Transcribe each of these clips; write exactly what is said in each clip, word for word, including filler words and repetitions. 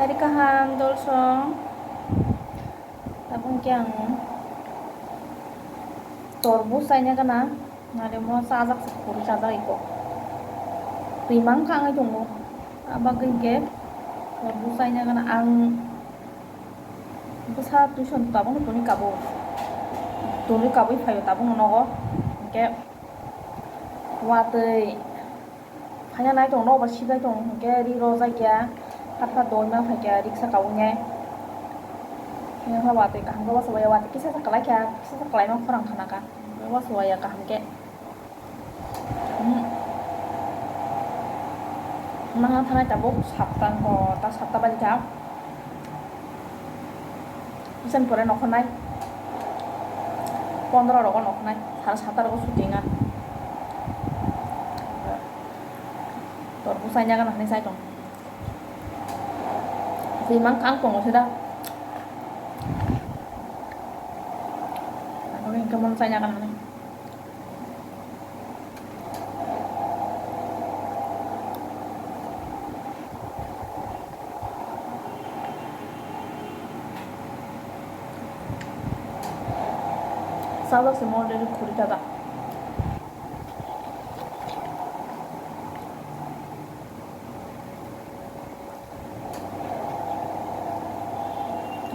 Kaham dolsong. Tabuk khe ang torbus chaina gana, narimo chajak se, khuri chajak iko. Twi mang kha wngwi tongo. Abagwi hwnkhe torbus chaina gana ang bwsa tuition tabukno toni kabo. Toni kabwi phaio tabukno nogo. Hwnkhe watwi Phaina nai tong, nobar sibai tong, hwnkhe ri rojak ya, khat khat doi ma phaikha riksa kaui nai. Hwnkhe watwi kaham khe wasawaya, watwi kisa sa kwlai kha, kisa sa kwlaima khorang khana kha, wasawaya kaham khe. Hmm. Mangna thanai tabuk sapta, ta sapta bali kha. Bisan pore nokho nai. Pondro rogo nokho nai. Sare satta rogo shooting a. Tor bwsai nyaga nokho nai sai tong. Twi mang kang tongo sida. Abo hingke mon sai nyaga nokho nai. Salok se mo already khuri tada.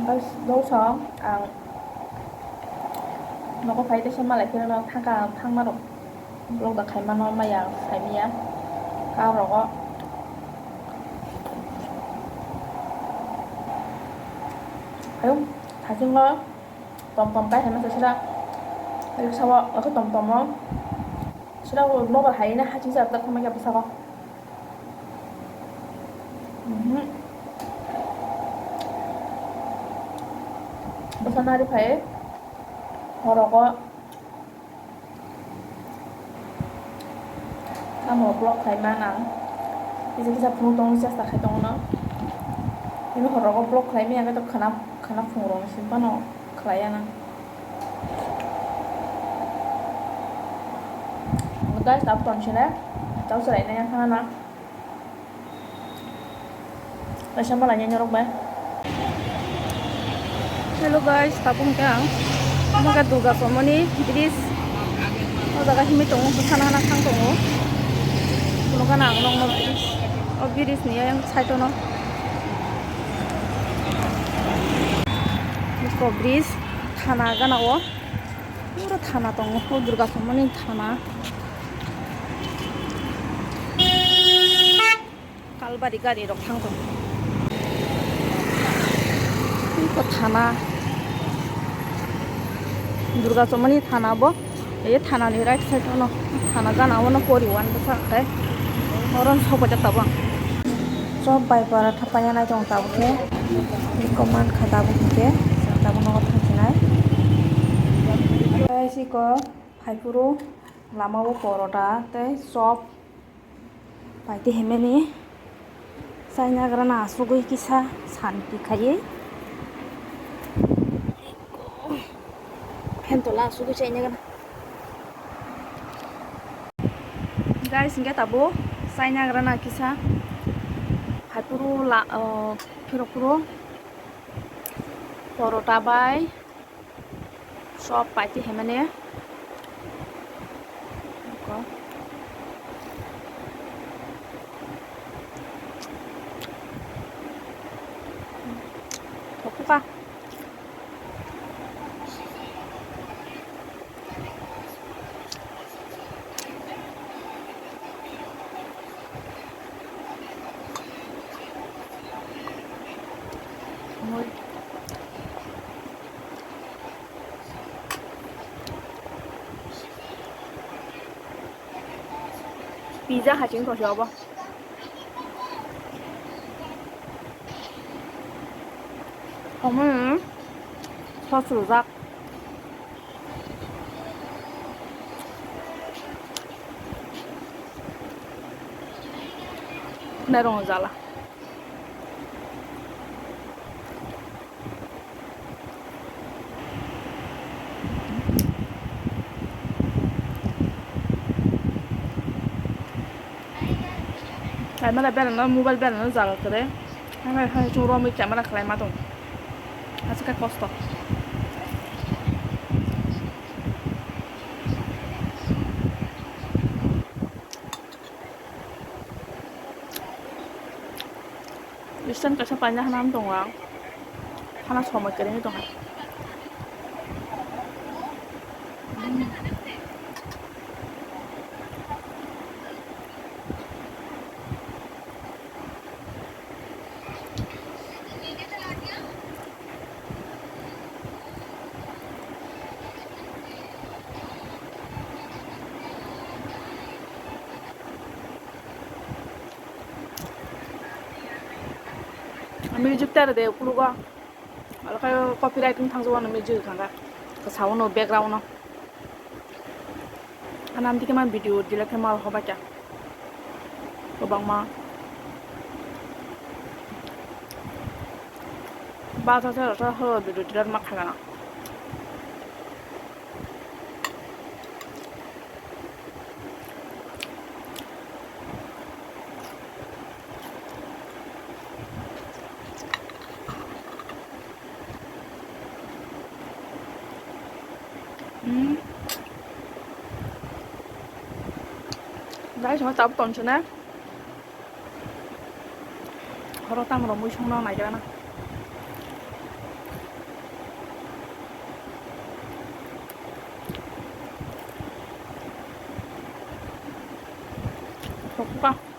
Guys, dosong ang nogo phai teisa malai phirano thangka thangmarok vlog da khaimano maya khaimaya karogo. Ayung thajingo tom tom kai haima sasira riksao ako tom tomo sira nobar haina haching sa tak thangma khe bwsako. Mhm. Bwsa nari phai horogo tamo vlog khlai ma nang kisa kisa phunuk tongwi chesta khai tongo no. Tini horogo vlog khlai maya khe to khwna khwna phungrok ni simi phano khlai ya nang. Guys, tabuk tong sini. Tau serai nai yang thang na. Kaisa malai nai norok bai. Hello guys, tabuk hwnkhe ang omo khe Durga Chomoni bridge. O jaga himwi tongo, bwsana hana thang tongo. Phunukgana ang nokno bridge. O bridge ni ayang side o no. Eko bridge thana gana o. Pura thana tongo, o Durga Chomoni thana. Kalbari gari rok thang tongo. Eko thana. Durga Chomoni thana bo. Ei thana ni right side o no. Thana gana o no pori one bwsa khe. Oro no sok bai jak tabuk ang. Chop bai paratha paina nai tongo tabuk khe. Eko man kha tabuk hwnkhe. Tabuk nogo thang sinai. Guys, eko phaiphuru lama o porota tei chop. Paite himani chaina grana asugwi kisa santi khaiwi. Phen tola asugwi chaina grana. Guys, hingke tabuk chaina grana kisa. Phaiphuru la, o, phirok phuru porota bai. Chop paite himani. Thokpha. Pizza haching thosio obo. Omo sauce rwjak. Nairung jala. Kaimala berana, mobile berana jaga kwrwi. Hai, hai, chwng romwi camera khlai ma tong. Aswk khe kosto. Stand kaisa paina hwnna tongo ang. Hana somoi kwrwngwi tongkha. Music ta rwdi ukulugo. Aro khe copyright wng thangjago ano music thangkha. Kwsao no background no. Ano amtwi khe ma video delete khe ma hobaikha. Kwbangma. Bajajak rok ta horo video delete ma khaigana. Hmm. Guys, ma tabuk tongse na. Horo tamo rok mui songna naigra na. Thokpa.